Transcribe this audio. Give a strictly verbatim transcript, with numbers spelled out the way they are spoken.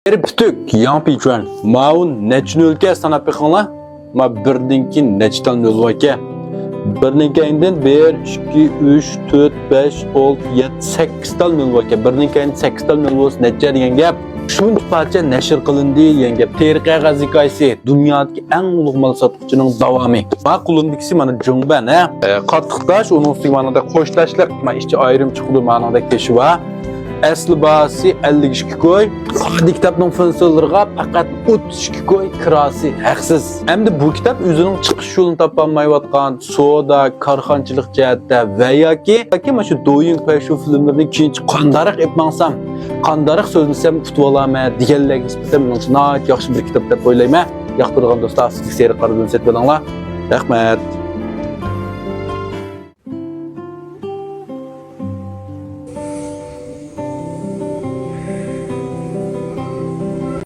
ئېرى پۈتۈك، ياڭ پىچۈەن، ماۋۇ نەچچە نۆلكە ساناپ بېقىڭلار. ما بىردىن كېيىن نەچچە تال نۆل باركەن؟ بىرنىڭ كەينىدىن بىر، ئىككى، ئۈچ، تۆت، بەش، ئالتە، يەتتە، سەككىز تال نۆل باركەن. بىرنىڭ كەينىدىن سەككىز تال نۆل بولسا نەچچە دېگەن گەپ. شۇنچە پارچە نەشر قىلىندى دېگەن گەپ. تېرە قەغەز ھېكايىسى دۇنيادىكى ئەڭ ئۇلۇغ مال ساتقۇچىنىڭ داۋامى. ما قولۇمدىكىسى مانا جۇڭبەن، ھە. ئە، قاتتىق تاش، ئۇنىڭ ئۈستىگە مانىڭدەك قوش تاشلىق، ما ئىچى ئايرىم چىقىدۇ، مانىڭدەك تېشى بار. ئەسلى باھاسى ئەللىك ئىككى كوي. قادىي كىتابنىڭ فېنسىللىرىغا پەقەت ئوتتۇز ئىككى كوي كىراسى ھەقسىز. ئەمدى بۇ كىتاب ئۆزىنىڭ چىقىش يولىنى تاپالمايۋاتقان سودا، كارخانىچىلىق جەھەتتە ۋە ياكى، ياكى مانا شۇ دويىڭ پەيشۇ فىلىملىرىنى كېيىنچە قانداقراق ئېلىپ ماڭسام، قانداقراق سۆزلىسەم ئۇتۇۋالارمەن دېگەنلەرگە نىسبەتەن مېنىڭچە ناھايىتى ياخشى بىر كىتاب دەپ ئويلايمەن. ياقتۇرىدىغان دوستلار ئاستىدىكى سېرىق قارا بىلەن سېتىپ ئېلىڭلار. رەھمەت.